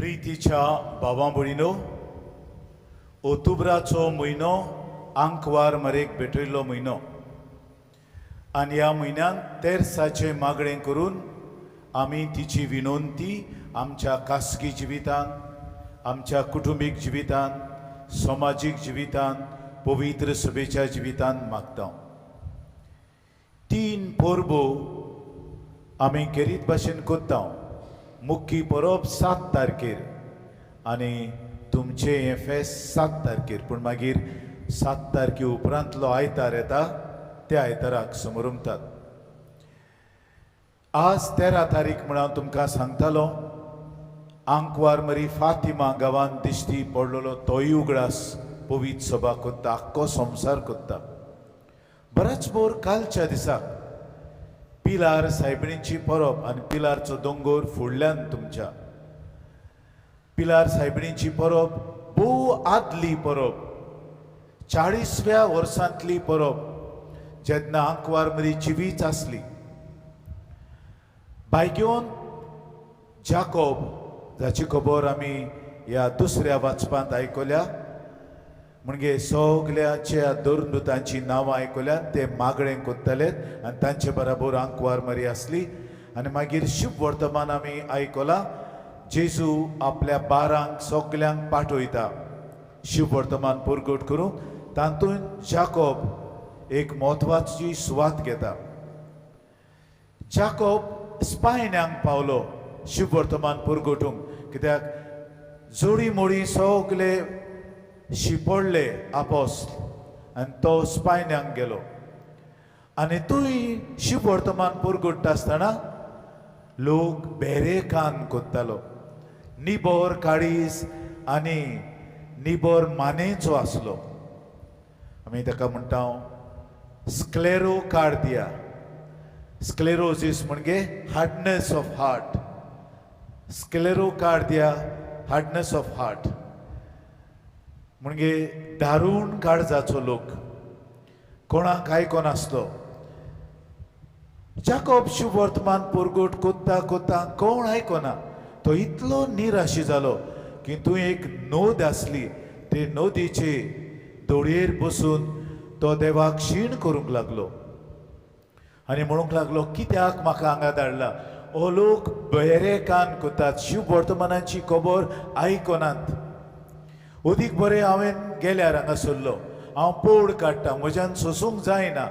प्रितीच्या भावां भयणीनो, ओतुब्राचो म्हयनो आंकवार मरेक भेटयल्लो म्हयनो आनी ह्या म्हयन्यांत तेर्साचें मागणें करून आमी तिची विनवंती आमच्या खासगी जिवितांत, आमच्या कुटुंबीक जिवितांत, समाजीक जिवितांत, पवित्र सभेच्या जिवितांत मागता. तीन परबो आमी खेरीत भाशेन करता. मुख्य परब 7 तारखेर आनी तुमचें हें फेस्त 7 तारखेर, पूण मागीर 7 तारखे उपरांतलो आयतार येता, त्या आयताराक समरमतात. आज 13 तारीख म्हण हांव तुमकां सांगतालो. आंकवार मरी फातिमा गांवांत दिश्टी पडलेलो तोय उगडास पवित्र सभा करता, आख्खो संवसार करता. बराच बोर कालच्या दिसाक पिलार सायबिणीची परब आनी पिलारचो दोंगोर फुडल्यान तुमच्या. पिलार सायबिणीची परब भोव आदली परब, 40व्या वर्सांतली परब, जेन्ना आंकवार मरी जिवीच आसली. बायग्योन जाकोब, जाची खबर आमी ह्या दुसऱ्या वाचपांत आयकल्या, म्हणजे सगल्याच्या धर्मदूतांची नांवां आयकल्या, ते मागणें करताले आनी तांचे बराबर आंकवार मरी आसली. आनी मागीर शुभ वर्तमान आमी आयकलां, जेजू आपल्या बारांक सगल्यांक पाठयता शुभ वर्तमान परगट करूंक. तातूंत जाकोब एक म्हत्वाची सुवात घेता. जाकोब स्पायन्यांक पावलो शुभ वर्तमान परगटूंक, कित्याक जोडी मोडी सगले शिपडले आपोस आनी तो स्पायन्यांक गेलो. आनी तूंय शुभ वर्तमान परगट्टा आसतना लोक बेरे कान कोत्तालो. निबोर काळीज आनी निबोर मानेचो आसलो. आमी ताका म्हणटा स्क्लेरो कार्दिया. स्क्लेरोजीस म्हणजे hardness of heart. Sclerocardia, hardness of heart म्हणजे दारूण काळजाचो लोक, कोणाक आयकोन आसलो. जाकोब शुभ वर्तमान परगट कोत्ता कोत्ता कोण आयकोना. तो इतलो निराशी जालो की तूं एक नद आसली, ते नदीचे दोळयेर बसून तो देवाक शीण करूंक लागलो आनी म्हणूंक लागलो, कित्याक म्हाका हांगा धाडला? हो लोक बरे कान करतात, शुभ वर्तमानाची खबर आयकनात. अदीक बरें हांवें गेल्यार हांगा सरलो. हांव पोड काडटा, म्हज्यान सोसूंक जायना.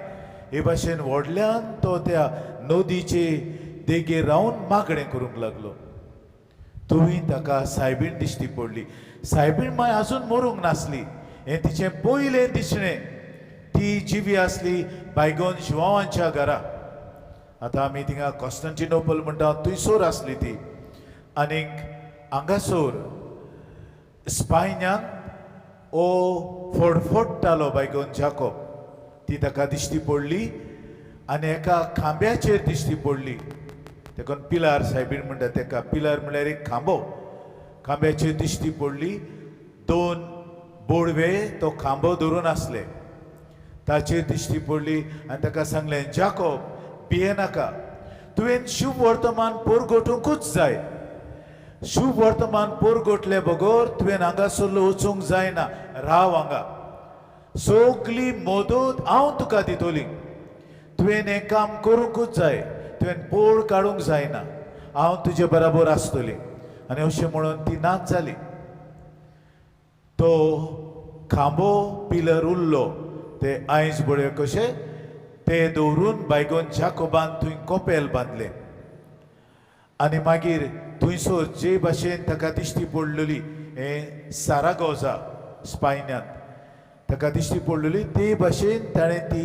हे भाशेन व्हडल्यान तो त्या नदीचे देगेर रावन मागणें करूंक लागलो. तुवें ताका सायबीण दिश्टी पडली. सायबीण माय अजून मरूंक नासली. हें तिचें पयलें दिसणें. ती जिवी आसली बायगोन शिवावांच्या घरा, आतां आमी थिंगा कॉन्स्टंटिनोपल म्हणटा, थंयसर आसली ती. आनीक हांगासर स्पायन्यान ओ फडफडटालो बायगोन जाकोब. ती ताका दिश्टी पडली आनी एका खांब्याचेर दिश्टी पडली. तेका पिलार सायबीण म्हणटा तेका. पिलार म्हणल्यार एक खांबो. खांब्याचेर दिश्टी पडली. दोन बोडवे तो खांबो धरून आसले. ताचेर दिश्टी पडली आनी ताका सांगलें, जाकोब, भियेनाका. तुवें शुभ वर्तमान परगटूंकूच जाय. शुभ वर्तमान परगटले बगर तुवें हांगासरलो वचूंक जायना. राव हांगा, सगली मदत हांव तुका दितली. तुवें हें काम करूंकूच जाय. तुवें पोळ काडूंक जायना. हांव तुजे बराबर आसतली. आनी अशें म्हणून ती नाच जाली. तो खांबो पिलर उरलो, ते आयज बळयो कशे ते दवरून बायगोन जाकोबान थंय कोपेल बांदलें. आनी मागीर थंयसर जे भाशेन ताका दिश्टी पडलेली, हें सारागोजा स्पायन्यांत ताका दिश्टी पडलेली, ते भाशेन ताणें ती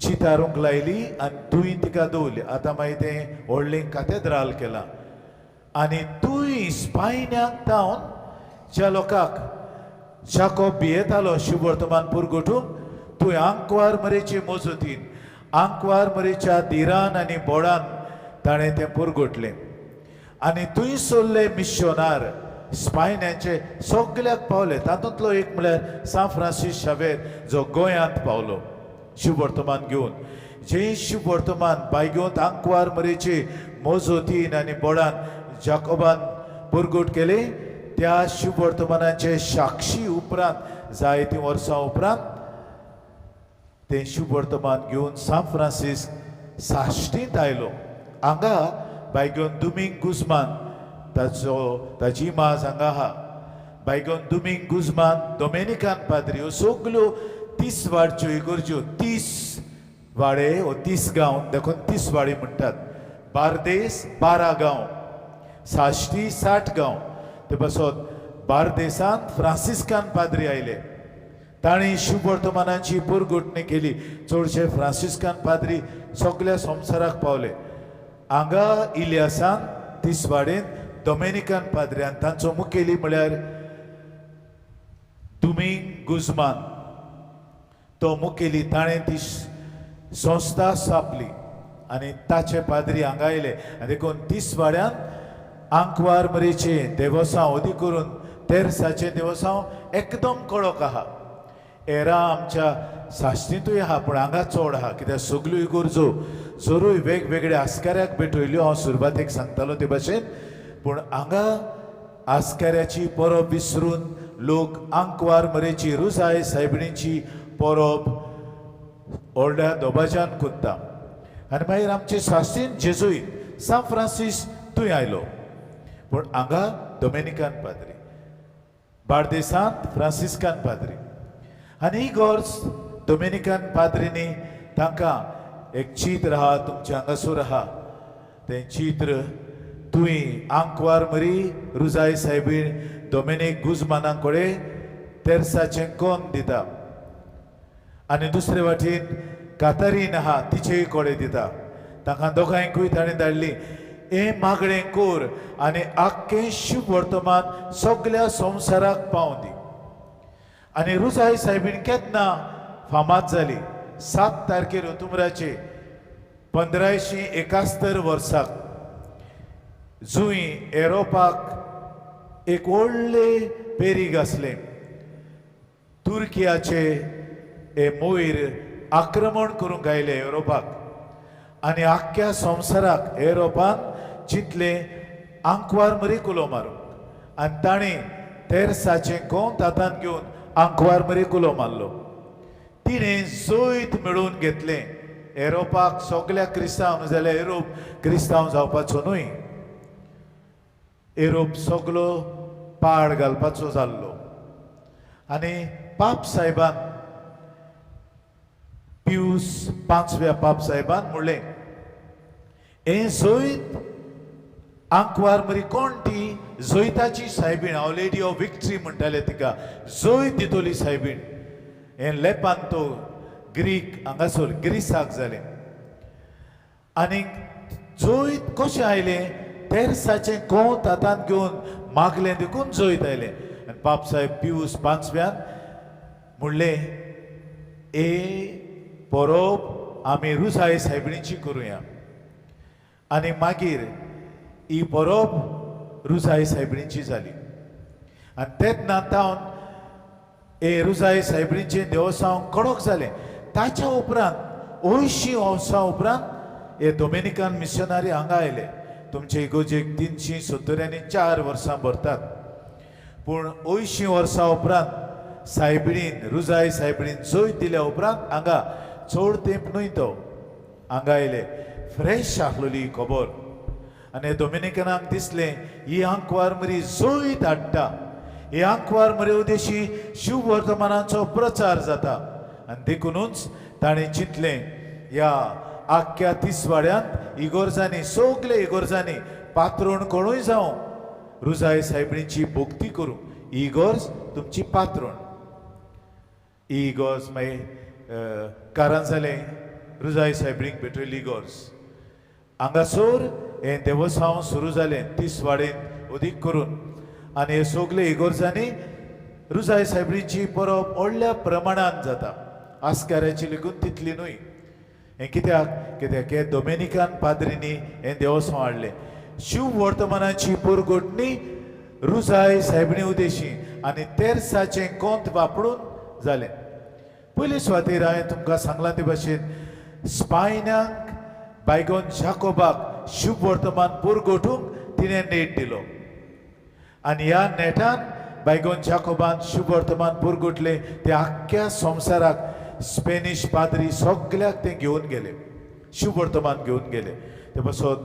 चितारूंक लायली आनी तुंय तिका दवरली. आतां मागीर तें व्हडलें कातेद्राल केलां. आनी तूंय स्पायन्याक तावन ज्या लोकांक जाकोब भियेतालो शुभ वर्तमान पुरगोटूंक, तूं आंकवार मरेचे मजतीन, आंकवार मरेच्या धिरान आनी बोडान ताणें तें पुरगोटलें. आनी थंय सोल्ले मिशोनार स्पायन्याचे सगल्याक पावले. तातूंतलो एक म्हळ्यार सांत फ्रांसीस शावेर, जो गोंयांत पावलो शुभ वर्तमान घेवन. जे शुभ वर्तमान बायगोंत आंकवार मरेचे मजतीन आनी बोडान जाकोबान पुरगोट केलें. त्या शुभवर्तमानाचे साक्षी उपरांत जायतीं वर्सां उपरांत तें शुभवर्तमान घेवन सांत फ्रांसीस साश्टींत आयलो. हांगा बायगोन दुमींग गुजमान ताचो ताची माज हांगा आहा. बायगोन दुमींग गुजमान डोमेनिकान पाद्री. ह्यो सगल्यो 30 वाडच्यो इगोर्ज्यो, 30 वाडे वो 30 गांव, देखून 30 वाडी म्हणटात. बार्देस 12 गांव, साश्टी 60 गांव. ते पासत बार्देसांत फ्रांसिस्कान पाद्री आयले, तांणी शुभवर्तमानाची पुरगुटणी केली. चडशे फ्रांसिस्कान पाद्री सगल्या संवसाराक पावले. हांगा इलियासान तिसवाडीन डोमेनिकन पाद्री आनी तांचो मुखेली म्हळ्यार दुमींग गुजमान तो मुखेली. ताणें ती संस्था स्थापली आनी ताचे पाद्री हांगा आयले आनी देखून तिसवाड्यांत आंकवार मरेचें देवसांव अदी करून तेरसाचें देवसांव एकदम कडक आहा. एरा आमच्या साश्टींतूय आहा, पूण हांगा चड आहा, कित्याक सगल्यो इगोर्जो जरूय वेगवेगळ्या आस्काऱ्याक भेटयल्यो, हांव सुरवातेक सांगतालो ते भाशेन, पूण हांगा आस्काऱ्याची परब विसरून लोक आंकवार मरेची रुजाय सायबिणीची परब व्हडल्या दबाज्यान कोत्ता. आनी मागीर आमचे साश्टीन जेजुईत सांत फ्रांसीस थंय आयलो, पूण हांगा डोमेनिकान पाद्री, बार्देसांत फ्रांसिस्कान पाद्री. आनी ही गॉर्ज डोमेनिकन पाद्रींनी तांकां एक चित्र आहा, तुमच्या हांगासर आहा तें चित्र. तुवें आंकवार मरी रुजाय सायबीण डोमेनीक गुजमाना कडेन तेरसाचें कोन दिता आनी दुसरे वाटेन कातारीन आहा, तिचेय कडेन दिता. तांकां दोगांयकूय ताणें धाडली, हें मागणें कोर आनी आख्खें शुभ वर्तमान सगल्या संवसाराक पावूं दी. आनी रुजाय सायबीण केन्ना फामाद जाली? 7 तारखेर ओतुमराचे 1571 वर्साक, जुंय एरोपाक एक व्हडलें पेरीग आसलें. तुर्कियाचे हे मोयर आक्रमण करूंक आयले युरोपाक आनी आख्ख्या संवसाराक. युरोपान चिंतलें आंकवार मरी कुलो मारूंक आनी ताणें तेरसाचें कोंत हातान घेवन आंकवार मरी कुलो मारलो. तिणें जैत मेळोवन घेतलें एरोपाक. सगल्या क्रिस्तांव जाल्यार एरोप क्रिस्तांव जावपाचो न्हय, एरोप सगलो पाड घालपाचो जाल्लो. आनी पाप साहेबान, पियूस पांचव्या पाप साहेबान म्हणलें, हें जैत आंकवार मरी कोण ती जैताची सायबीण, हांव लेडी ऑफ विक्ट्री म्हणटाले तिका, जैत दितली सायबीण. हें लेपान तो ग्रीक हांगासर ग्रिसाक जालें. आनी जैत कशें आयलें? तेरसाचें कोंत हातांत घेवन मागलें देखून जैत आयलें. आनी पाप साहेब पियूस पांचव्यान म्हणलें, ए परब आमी रुजाय सायबिणीची करुया. आनी मागीर ही परब रुजाय सायबिणीची जाली. आनी तेन्ना तावन हे रुजाय सायबिणीचें देवसांव कडक जालें. ताच्या उपरांत 80 वर्सां उपरांत हे डोमिनिकन मिशनरी हांगा आयले. तुमचे इगोर्जेक 374 वर्सां भरतात, पूण 80 वर्सां उपरांत सायबिणीन, रुजाय सायबिणीन जैत दिल्या उपरांत हांगा चड तेंप न्हय तो हांगा आयले. फ्रेश आसलेली ही खबर आनी डोमिनिकनाक दिसलें, ही आंकवार मरी जैत हाडटा, ही आंकवार मरे उदेशी शुभ वर्तमानाचो प्रचार जाता. आनी देखुनूच ताणें चिंतलें, ह्या आख्ख्या तिसवाड्यांत इगोर्जांनी, सगळे इगोर्जांनी पात्रोण कोणूय जावं, रुजाय सायबिणीची भक्ती करूं. इगोर्ज तुमची पात्रोण. ही इगोर्ज मागीर कारण जालें रुजाय सायबिणीक भेटयली इगोर्ज. हांगासर हें देवसांव सुरू जालें तिसवाडेंत अदीक करून आनी हे सगळे इगोर्जांनी रुजाय सायबिणीची परब व्हडल्या प्रमाणान जाता. आस्काराची लेगून तितली न्हय. हें कित्याक? कित्याक हे डोमिनिकान पाद्रींनी हें देवस्वां हाडलें. शिव वर्तमानाची पुरगोटणी रुजाय सायबिणी उदेशी आनी तेरसाचें कोंत वापरून जालें. पयले सुवातेर हांवें तुमकां सांगलां ते भाशेन स्पायनाक बायगोन जाकोबाक शुभ वर्तमान पुरगोटूंक तिणें नेट दिलो. आनी ह्या नेटान बायगोन जाकोबान शुभवर्तमान पुरगुटले ते आख्ख्या संवसाराक, स्पेनीश पाद्री सगल्याक ते घेवन गेले, शुभवर्तमान घेवन गेले. ते पासत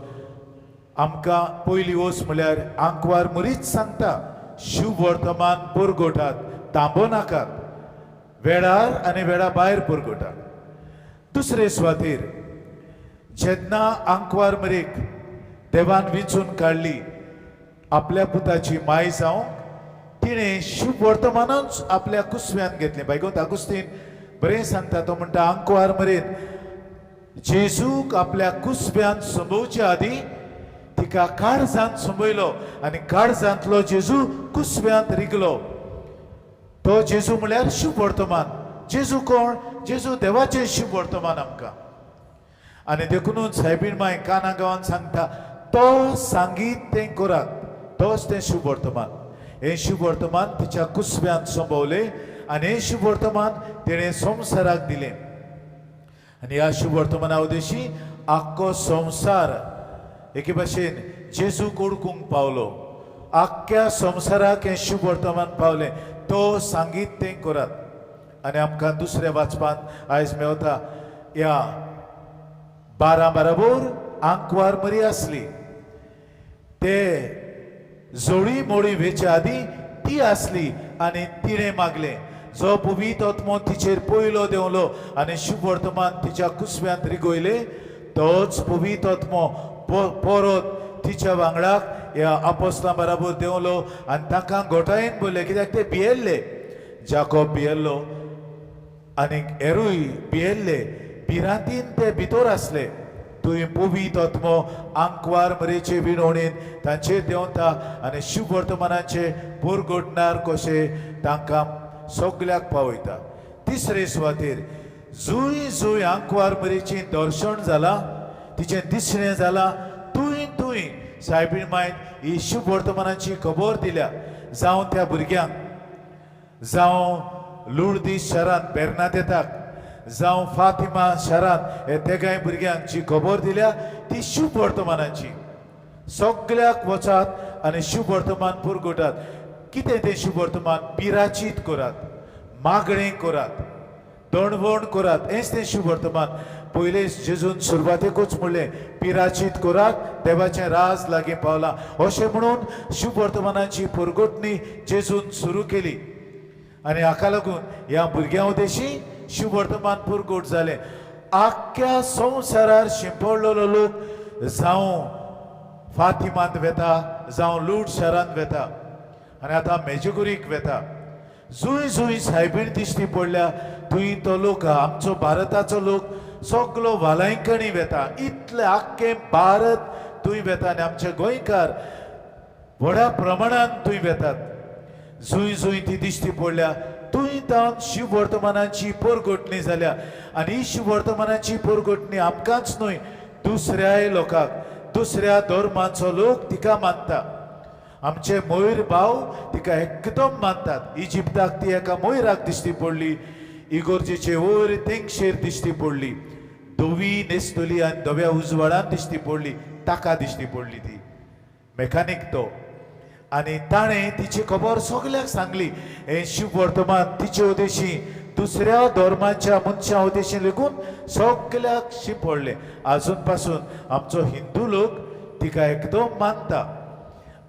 आमकां पयली वस्त म्हळ्यार आंकवार मरीच सांगता, शुभवर्तमान पुरगोटात, तांबो नाकात, वेळार आनी वेळा भायर पुरगोटात. दुसरे सुवातेर जेन्ना आंकवार मरीक देवान विंचून काडली आपल्या पुताची माय जावंक, तिणें शुभवर्तमानूच आपल्या कुसव्यान घेतलें. बायगोंत आगुस्तीन बरें सांगता, तो म्हणटा, आंकवार मरेन जेजूक आपल्या कुसव्यान संबोवचे आदीं तिका काळजांत संबयलो आनी काळजांतलो जेजू कुसव्यांत रिगलो. तो जेजू म्हळ्यार शुभवर्तमान. जेजू कोण? जेजू देवाचें शुभवर्तमान आमकां. आनी देखुनूच सायबीण माय काना गांवान सांगता, तो सांगीत तें करात, तोच तें शुभवर्तमान. हें शुभवर्तमान तिच्या कुसव्यांत संभवलें आनी हें शुभवर्तमान तिणें संवसाराक दिलें. आनी ह्या शुभवर्तमाना उद्देशी आख्खो संवसार एके भाशेन जेजूक ओळखूंक पावलो. आख्ख्या संवसाराक हें शुभवर्तमान पावलें, तो सांगीत तें करात. आनी आमकां दुसऱ्या वाचपांत आयज मेवता, ह्या 12 बराबर आंकवार मरी आसली. ते जोडी मोडी वेच्या आदीं ती आसली आनी तिणें मागलें. जो पवित्र आत्मो तिचेर पयलो देंवलो आनी शुभवर्तमान तिच्या कुसव्यांत रिगयले, तोच पवित्र आत्मो परत तिच्या वांगडाक ह्या आपोस्लां बराबर देंवलो आनी तांकां गोठायेन बोल्ले, कित्याक ते भियेल्ले. जाकोब भियेल्लो आनी हेरूय भियेल्ले, भिरांतीन ते भितर आसले. तुवें पवित्र आत्मो आंकवार मरेचे विणवणीन तांचेर देंवता आनी शुभवर्तमानाचे पुरगोटणार कशे तांकां सगल्याक पावयता. तिसरे सुवातेर जुंय जुंय आंकवार मरेचें दर्शन जालां, तिचें दिसणें जालां, तुंय तुंय सायबीण मायन ही शुभवर्तमानाची खबर दिल्या. जावं त्या भुरग्यांक, जावं लुर्दी शारांत बेर्नादेताक, जावं फातिमा शारांत हे तेगाय भुरग्यांक जी खबर दिल्या ती शुभवर्तमानाची. सगल्याक वचात आनी शुभवर्तमान पुरगोटात. कितें तें शुभवर्तमान? पिराचीत करात, मागणें करात, दणवण करात, हेंच तें शुभवर्तमान. पयले जेजून सुरवातेकूच म्हणलें, पिराचीत करात, देवाचें राज लागीं पावलां. अशें म्हणून शुभवर्तमानाची पुरगोटणी जेजून सुरू केली आनी हाका लागून ह्या भुरग्यां उदेशी शुभवर्तमान पुरगोट जालें. आख्ख्या संवसारार शिंपडलेलो लोक जावं फातिमांत वेता, जावं लूट शारांत वेता आनी आतां मेजुगुरीक वेता. जुंय जुंय सायबीण दिश्टी पडल्या थंय तो लोक, आमचो भारताचो लोक सगलो वालांकणी वेता. इतले आख्खें भारत थंय वेता आनी आमचे गोंयकार व्हडा प्रमाणान थंय वेतात. जुंय जुंय ती दिश्टी पडल्या थंय तावन शिववर्तमानाची पोरगोटणी जाल्या. आनी ही शिववर्तमानाची पोरगोटणी आमकांच न्हय, दुसऱ्याय लोकांक, दुसऱ्या धर्माचो लोक तिका मानता. आमचे मयूर भाव तिका एकदम मानतात. इजिप्ताक ती एका मयुराक दिश्टी पडली, इगोर्जेचे वयर तेंगशेर दिश्टी पडली, धवी न्हेसतली आनी धव्या उजवाडान दिश्टी पडली, ताका दिश्टी पडली ती. मेकानीक तो आनी ताणें तिची खबर सगल्याक सांगली. हें शिववर्तमान तिचे उदेशी दुसऱ्या धर्माच्या मनशां उदेशी लेगून सगल्याक शिंपडलें. आजून पासून आमचो हिंदू लोक तिका एकदम मानता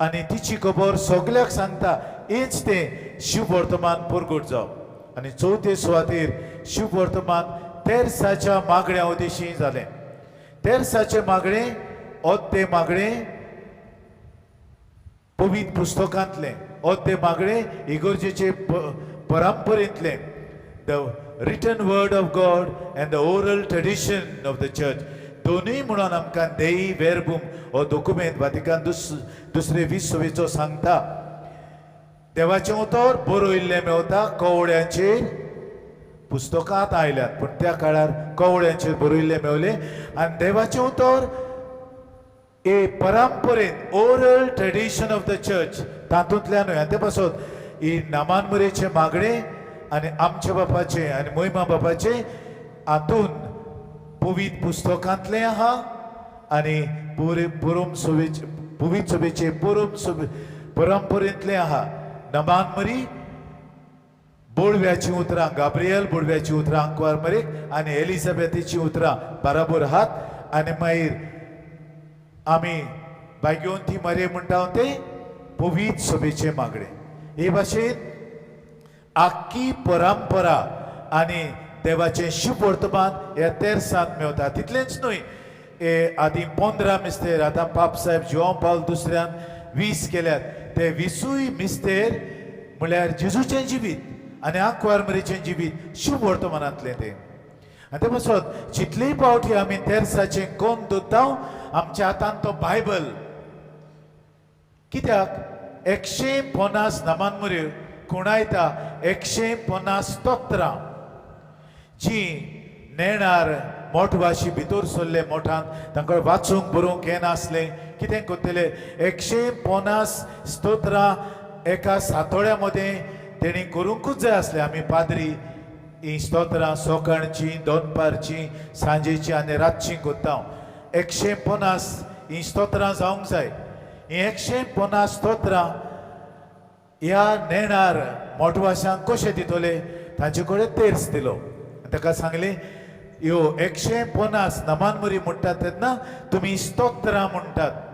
आनी तिची खबर सगल्याक सांगता. हेच तें शिववर्तमान परगट जावप. आनी चवथे सुवातेर शिववर्तमान तेरसाच्या मागण्या उदेशी जालें. तेरसाचें मागणें, ओत्तें मागणें पवित्र पुस्तकांतलें, ओत्तें मागणें इगोर्जेचे परंपरेंतलें, the written word of God and the oral tradition of the church दोनूय म्हणून आमकां देई वेरबूम हो दोकुमेंत वातिकान दुसरे 20 सवेचो सांगता. देवाचें उतर बरयल्लें मेवता कवड्यांचेर, पुस्तकांत आयल्यात पूण त्या काळार कवड्यांचेर बरयल्लें मेवलें. आनी देवाचें उतर ए परंपरेन, oral tradition of the church, तातूंतल्यानूय. आनी ते पासत ही नामानमुरेचें मागणें आनी आमच्या बापाचें आनी मोहिमा बापाचें हातून पवित्र पुस्तकांतलें आहा आनी पुरे पुरम सभेचे, पवित्र सभेचे पुरम सभे परंपरेंतलें आहा. नमान मरी बोळव्याचीं उतरां, गाब्रियल बोळव्याचीं उतरां आंकवार मरीक आनी एलिझाबेथीचीं उतरां बराबर आहात. आनी मागीर आमी बायगेवंती मरे म्हणटा तें पवित्र सभेचें मागणें. हे भाशेन आख्खी परंपरा आनी देवाचें शुभ वर्तमान ह्या तेरसांत मेवता. तितलेंच न्हय, हे आदीं 15 मिस्तेर, आतां पाप साहेब जुवांव पावल दुसऱ्यान 20 केल्यात. ते 20 मिस्तेर म्हळ्यार जेजूचें जिवीत आनी आंकवार मरीचें जिवीत शुभ वर्तमानांतलें तें. आनी ते पासत जितलेय पावटी आमी तेरसाचें कोण दोता आमच्या हातान तो बायबल, कित्याक 150 नमानमुऱ्यो खुणायता 150 स्तोत्रां जी नेणार मोठवाशी भितर सरले मोठान तांकां वाचूंक बरोवंक येनासलें, कितें करतले? 150 स्तोत्रां एका सातोळ्या मदें तेणी करूंकूच जाय आसलें. आमी पाद्री ही स्तोत्रां सकाळची, दनपारची, सांजेची आनी रातची करता. 150 ही स्तोत्रां जावंक जाय. ही 150 स्तोत्रां ह्या नेणार मोटवाशांक कशें दितले? तांचे कडेन तेर्स दिलो. ताका सांगलें, ह्यो 150 नमानमुरी म्हणटात तेन्ना तुमी स्तोत्रां म्हणटात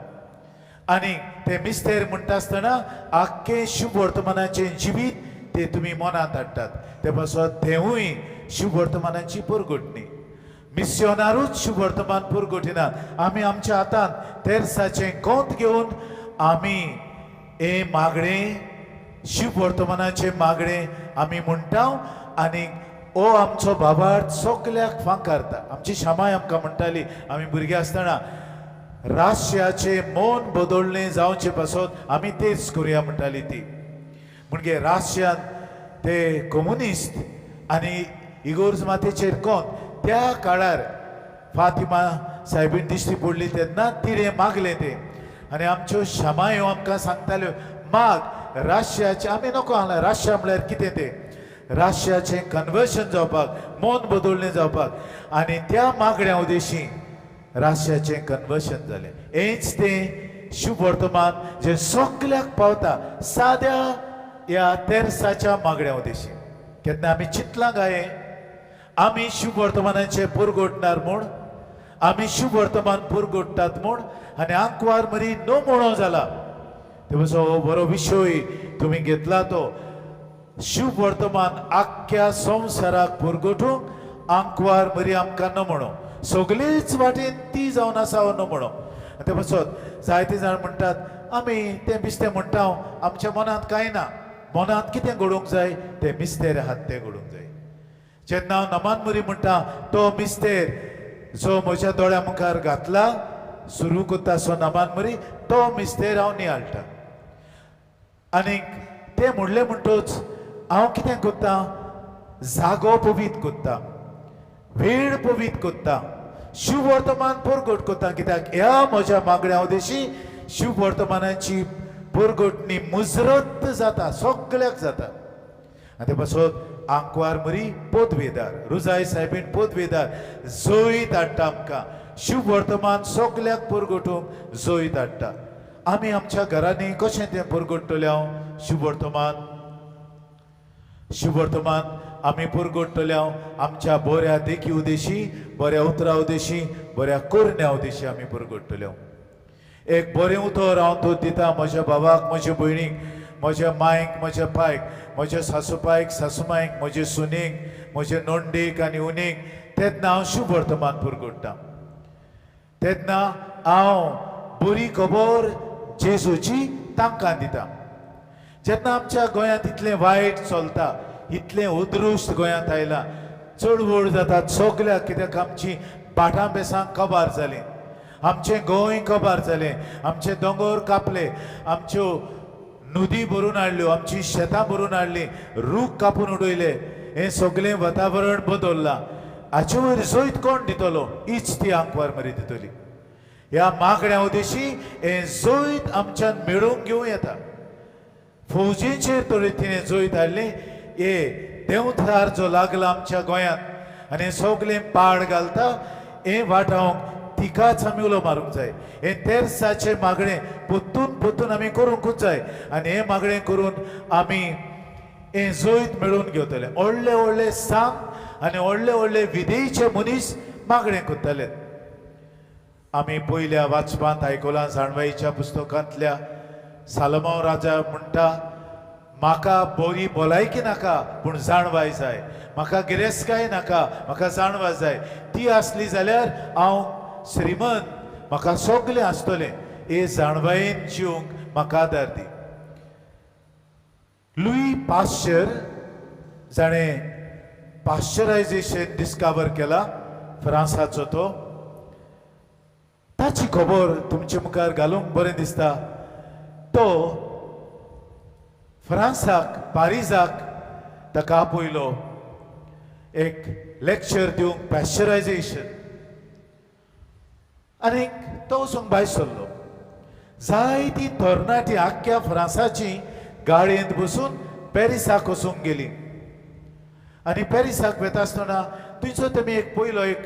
आनी ते मिस्तेर म्हणटा आसतना आख्खें शुभ वर्तमानाचें जिवीत ते तुमी मनांत हाडटात. ते पासत तेवूय शुभ वर्तमानाची पुरगुटणी. मिस्योनारूच शुभ वर्तमान पुरगुटिनात. आमी आमच्या हातांत तेरसाचें कोंत घेवन आमी हे मागणें, शुभ वर्तमानाचें मागणें आमी म्हणटा आनी ओ आमचो बाबार सगल्याक फांकारता. आमची शामाय आमकां म्हणटाली आमी भुरगीं आसतना, राश्याचें मन बदलणें जावचें पासत आमी तेच करुया म्हणटाली ती. म्हणजे राश्यांत ते कम्युनिस्ट आनी इगोर्ज मातेचेर कोण त्या काळार फातिमा सायबीन दिश्टी पडली तेन्ना तिणें मागलें तें. आनी आमच्यो शामायो आमकां सांगताल्यो, माग राश्याचें. आमी नको हांगा राश्या म्हळ्यार कितें तें, राश्याचें कन्वर्शन जावपाक, मन बदलणें जावपाक. आनी त्या मागण्या उदेशी राश्याचें कन्वर्शन जालें. हेंच तें शुभ वर्तमान जें सगल्याक पावता साद्या ह्या तेरसाच्या मागण्या उदेशी. केन्ना आमी चिंतलां गाये आमी शुभ वर्तमानाचें पुरगोटणार म्हूण? आमी शुभ वर्तमान पुरगोटतात म्हूण आनी आंकवार मरी नो म्हणो जाला. ते हो बरो विशय तुमी घेतला तो शुभ वर्तमान आख्ख्या संवसाराक पुरगोटूंक आंकवार मरी आमकां न म्हणो. सगळीच वाटेन ती जावन आसा हो न म्हणो. ते पासत जायते जाण म्हणटात आमी तें बिस्तें म्हणटा, आमच्या मनांत कांय ना. मनांत कितें घडोवंक जाय? तें मिस्तेर आहात तें घडोवंक जाय. जेन्ना हांव नमानमुरी म्हणटा तो मिस्तेर जो म्हज्या दोळ्या मुखार घातला सुरू करता सो नमानमुरी, तो मिस्तेर हांव नियाळटा. आनीक तें म्हणलें म्हणटूच हांव कितें करता? जागो पवीत करता, वेळ पवीत करता, शुभ वर्तमान परगट करता. कित्याक ह्या म्हज्या मागण्या उदेशी शुभ वर्तमानाची परगटणी मुजरत जाता, सगळ्याक जाता. आनी ते पासत आंकवार मरी पोदवेदार, रुजाय सायबीण पोदवेदार जैत हाडटा आमकां. शुभ वर्तमान सगल्याक परगटूंक जैत हाडटा. आमी आमच्या घरांनी कशें तें परगट्टले? हांव शुभ वर्तमान, शुभ वर्तमान आमी परगट्टले हांव आमच्या बऱ्या देखी उदेशी, बऱ्या उतरा उदेशी, बऱ्या करण्या उदेशी आमी परगट्टले. एक बरें उतर हांव तूं दिता म्हज्या बाबाक, म्हज्या भयणीक, म्हज्या मायक, म्हज्या पायक, म्हज्या सासूपायक, सासूमायक, म्हजे सुनेक, म्हजे नोंडेक आनी उनेक, तेन्ना हांव शुभ वर्तमान पुरगुट्टां. तेन्ना हांव बरी खबर जेजूची तांकां दिता. जेन्ना आमच्या गोंयांत इतलें वायट चलता, इतलें अदृश्ट गोंयांत आयलां, चळवळ जातात सगल्याक, कित्याक आमची भाटां बेसां कबार जालीं, आमचें गोंय कबार जालें, आमचे दोंगर कापले, आमच्यो नदी भरून हाडल्यो, आमची शेतां भरून हाडलीं, रूख कापून उडयले, हें सगळें वातावरण बदल्लां. हाचे वयर जैत कोण दितलो? हीच ती आंकवार मरी दितली. ह्या मागण्या उदेशी हें जैत आमच्यान मेळोवन घेवं येता. फौजेचेर तरी तिणें जैत हाडलें. हे देंवचार जो लागला आमच्या गोंयांत आनी सगळें पाड घालता, हें वाटावंक ती तिकाच आमी उलो मारूंक जाय. हें तेर्साचें मागणें पोत्तून पोत्तून आमी करूंकूच जाय आनी हें मागणें करून आमी हें जैत मेळोवन घेवतले. व्हडले व्हडले सांग आनी व्हडले व्हडले विधेचे मनीस मागणें करतले. आमी पयल्या वाचपांत आयकलां, जाणवाईच्या पुस्तकांतल्या सालमांव राजा म्हणटा, म्हाका बरी भलायकी नाका पूण जाणवाय जाय, म्हाका गिरेस्तकाय नाका, म्हाका जाणवाय जाय. ती आसली जाल्यार हांव श्रीमंत, म्हाका सगलें आसतलें. हे जाणवायेन जिवंक म्हाका आदार दी. लुई पाश्चर, जाणें पाश्चरायजेशन डिस्कवर केला, फ्रांसाचो तो, ताची खबर तुमचे मुखार घालूंक बरें दिसता. तो फ्रांसाक, पारिजाक ताका आपयलो एक लेक्चर दिवंक, पॅश्चरायजेशन. आनीक तो वचूंक भायर सरलो. जायती तरणाटी आख्ख्या फ्रांसाची गाडयेंत बसून पॅरिसाक वचूंक गेली. आनी पॅरिसाक वता आसतना थंयचो तेमी एक पयलो एक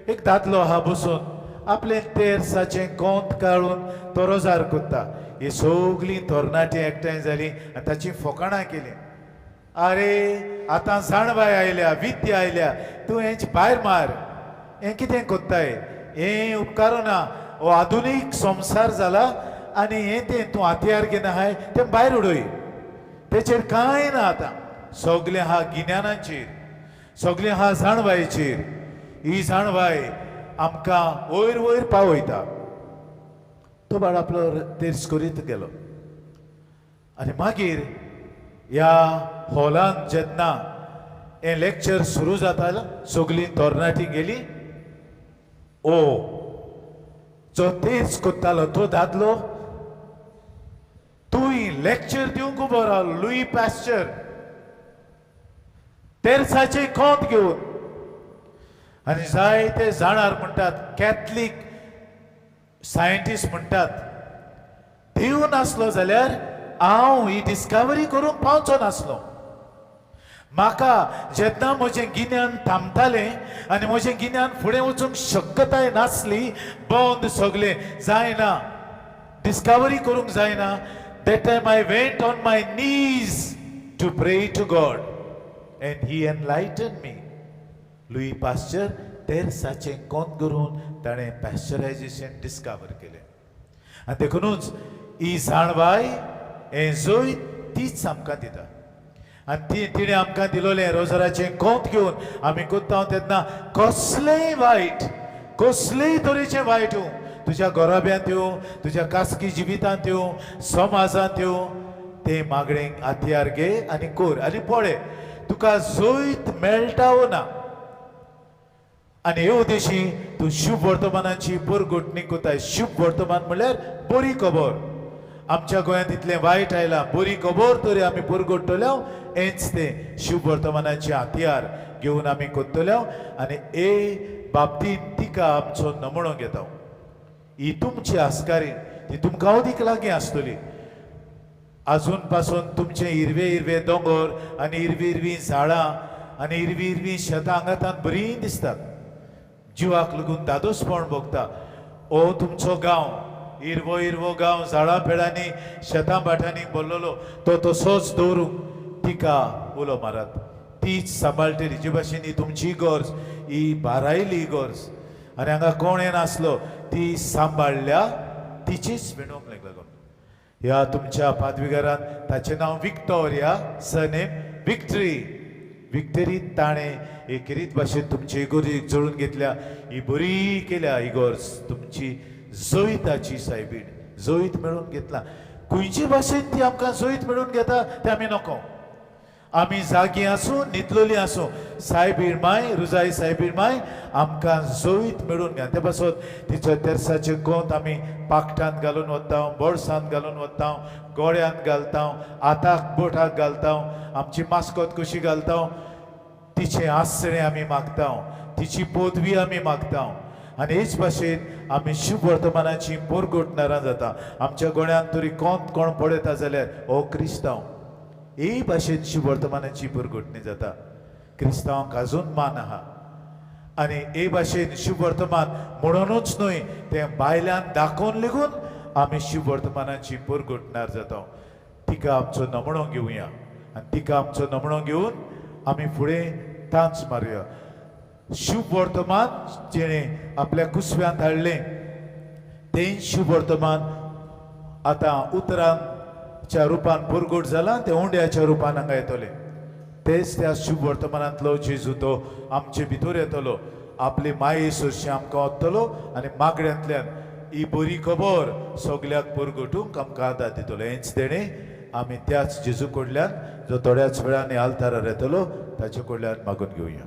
एक दादलो आहा बसून, आपलें तेर्साचें कोंत काडून तो रोजार करता. ही सगळीं तरणाटीं एकठांय जालीं आनी ताचीं फोकाणां केलीं. आरे, आतां जाणवाय आयल्या, विद्या आयल्या, तूं हेंच भायर मार, हें कितें कोत्ताय, हें उपकारना, हो आधुनीक संवसार जाला आनी हें तें तूं हातयार घेवन आहाय तें भायर उडय, तेचेर कांय ना. आतां सगलें आहा गिन्यानाचेर, सगलें आहा जाणवायेचेर. ही जाणवाय आमकां वयर वयर पावयता. तो बाळ आपलो तेर्स करीत गेलो. आनी मागीर ह्या हॉलान जेन्ना हें लेक्चर सुरू जातालें, सगलीं तरणाटीं गेलीं. ओ जो तेर्स कोत्तालो तो दादलो तूं लेक्चर दिवंक उबो रावलो. लुई पॅश्चर तेर्साचें कोंत घेवन. आनी जायते जाणार म्हणटात, कॅथलीक सायंटिस्ट म्हणटात, देव नासलो जाल्यार हांव ही डिस्कवरी करूंक पावचो नासलो. म्हाका जेन्ना म्हजें गिन्यान थांबतालें आनी म्हजें गिन्यान फुडें वचूंक शक्यताय नासली, बंद सगळें जायना, डिस्कवरी करूंक जायना, that time I went on my knees to pray to God and he enlighten me. Louis Pasteur तेर्साचें कोंत करून ताणें पॅश्चरायजेशन डिस्कवर केलें. आनी देखुनूच ही जाणवाय, हें जैत तीच आमकां दिता. आनी ती तिणें आमकां दिलोलें रोजराचें कोंत घेवन आमी कोत्ता तेन्ना कसलेंय वायट, कसलेय तरेचें वायट येवं, तुज्या घराब्यांत येवं, तुज्या खासगी जिवितांत येवं, समाजांत येवं, तें मागणें हातयार घे आनी कर आनी पळय तुका जैत मेळटा वो ना. आनी हे उद्देशी तूं शुभ वर्तमानाची परगटणी कोताय. शुभ वर्तमान म्हणल्यार बरी खबर. आमच्या गोंयांत इतलें वायट आयलां, बरी खबर तरी आमी परगट्टले. हेंच तें शुभ वर्तमानाचे हातयार घेवन आमी कोत्तले आनी ए बाबतीन तिका आमचो नमळो घेता. ही तुमची आस्कारीण, ती तुमकां अदीक लागीं आसतली. अजून पासून तुमचे हिरवे हिरवे दोंगर आनी हिरवी हिरवी झाडां आनी हिरवी हिरवी शेतां हांगातान बरीं दिसतात, जिवाक लागून दादोसपण भोगता. ओ तुमचो गांव हिरवो हिरवो गांव, झाडां पेडांनी शेतां भाटांनी भरलेलो, तो तसोच दवरूंक तिका उलो मारात. तीच सांबाळटली. जे भाशेन ही तुमची गरज, ही बारायली गरज आनी हांगा कोण येनासलो, ती सांबाळ्ळ्या, तिचीच विणूंक लागून ह्या तुमच्या पादविगारान, ताचें नांव विक्टोरिया, सरनेम विक्टरी. विक्टरी ताणें एक रीत भाशेन तुमची इगोर्ज जोडून घेतल्या. ही बरी केल्या इगोर्ज तुमची, जैताची सायबीण जैत मेळोवन घेतला. खंयचे भाशेन ती आमकां जैत मेळोवन घेता तें आमी नको. आमी जागीं आसूं, न्हिदलोलीं आसूं, सायबीण माय, रुजाय सायबीण माय आमकां जैत मेळोवन घेता. ते पासत तिचो तेर्साचें कोंत आमी पाकटांत घालून वता, बोळसांत घालून वता, गोळ्यांत घालता, हाताक बोटाक घालता, आमची मास्कोत कशी घालता. तिचें आसणें आमी मागता, तिची पदवी आमी मागता. आनी हेच भाशेन आमी शुभ वर्तमानाची पोरगोटणारां जाता. आमच्या गोंयांत तरी कोण कोण पळयता जाल्यार हो क्रिस्तांव, हे भाशेन शुभ वर्तमानाची पुरगुटणी जाता. क्रिस्तांवांक अजून मान आहा. आनी हे भाशेन शुभवर्तमान म्हणूनच न्हय, तें भायल्यान दाखोवन लेगून आमी शुभवर्तमानाची परगटणार जाता. तिका आमचो नमणो घेवया आनी तिका आमचो नमणो घेवन आमी फुडें तांच मारुया. शुभवर्तमान जेणे आपल्या कुसव्यांत हाडलें तें शुभवर्तमान आतां उतरांच्या रुपान परगट जालां, तें उंड्याच्या रुपान हांगा येतलें. तेच त्या शुभवर्तमानांतलो जेजू तो आमचे भितर येतलो, आपली माये सोरशी आमकां वतलो आनी मागण्यांतल्यान ही बरी खबर सगल्याक परगटूंक आमकां आदार दितलो. हेंच तेणें आमी त्याच जेजू कडल्यान जो थोड्याच वेळान आल्तारार येतलो ताचे कडल्यान मागून घेवया.